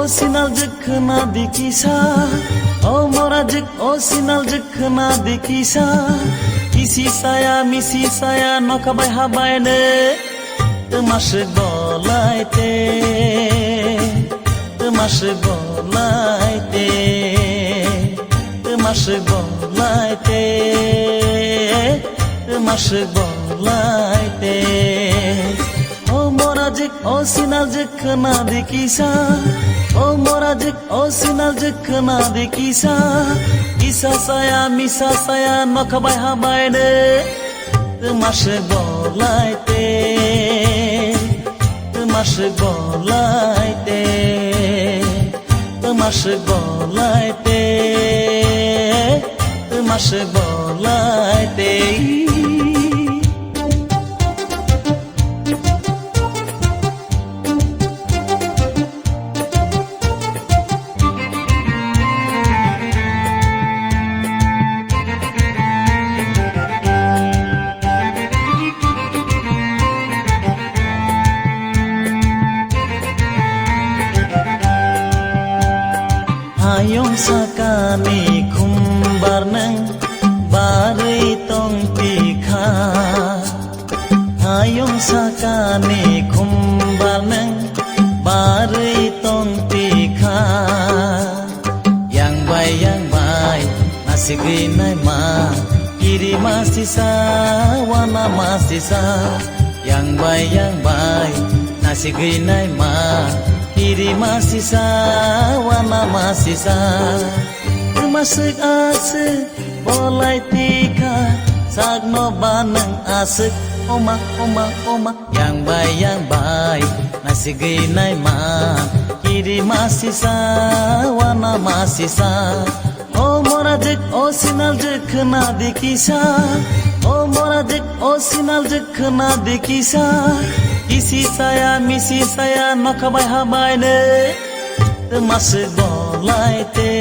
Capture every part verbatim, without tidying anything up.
Sinal jwk khna di kisa, o mora jwk, o sinal jwk khna di kisa. Kisi saya, misi saya, nokha bai habai ne. Twma swk bolai te, twma swk bolai te, twma swk bolai te, twma swk bolai te. O mora jwk, o sinal jwk khna di kisa, o mora jwk, o sinal jwk khna di kisa. Kisa saya, misa saya, nokha bai habai ne. Twma swk bolai te, twma swk bolai te, twma swk bolai te, twma swk bolai te. Hayung sakani khumbar nang barwi tong tikha. Hayung sakani khumbar nang barwi tong tikha. Yang bai, yang bai, nasigwi naima, kiri masisa, wana masisa. Yang bai, yang bai, nasigwi naima, kiri masisa, wana masisa. Masuk asuk bolai tikha, sakno banang asuk, oma, oma, oma. Yang bai, yang bai, nasigwi naima, kiri masisa, wana masisa. O mora jwk, o sinal jwk khna di kisa, o mora jwk, o sinal jwk khna di kisa. Kisi saya, misi saya, nokha bai habai ne. Twma swk bolai te,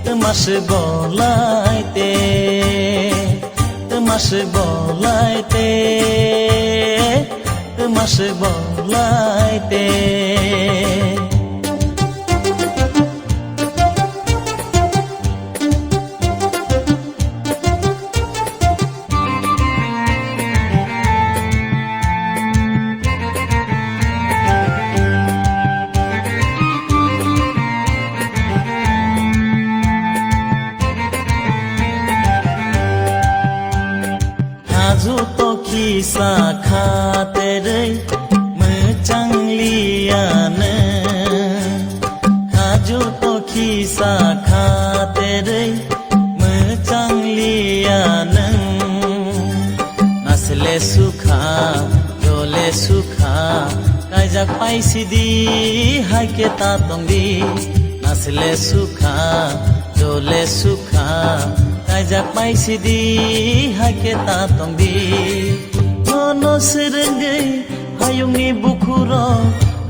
twma swk bolai te, twma swk bolai te, twma swk bolai te. Haju to kisa khaterei mwchang liyane. Haju to kisa khaterei mwchang liya nwng. Nasle sukha, jole sukha, kaijak paisidi, haike ta tongdi. Nasle sukha, jole sukha, kaijak paisidi, haike ta tongdi. Nono swrwngwi hayungni bukhuro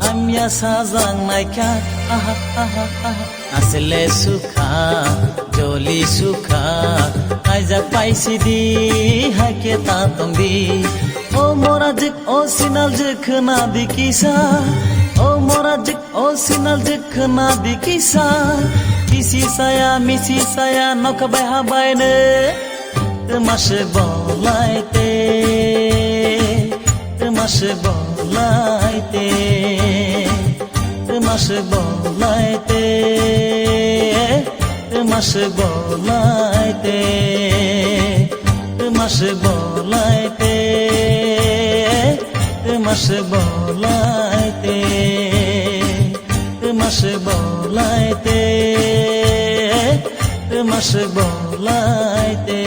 hamya sajak naikha. Aha, aha, aha. Asle sukha, joli sukha, kaijak paisidi, haike ta tongdi. O mora jwk, o sinal jwk khna di kisa. O mora jwk, o sinal jwk khna di kisa. Kisi saya, misi saya, nokha bai habai ne. Twma swk bolai te, twma swk bolai te, twma swk bolai te, twma swk bolai te, twma swk bolai te, twma swk bolai te, twma swk bolai te, twma swk bolai te.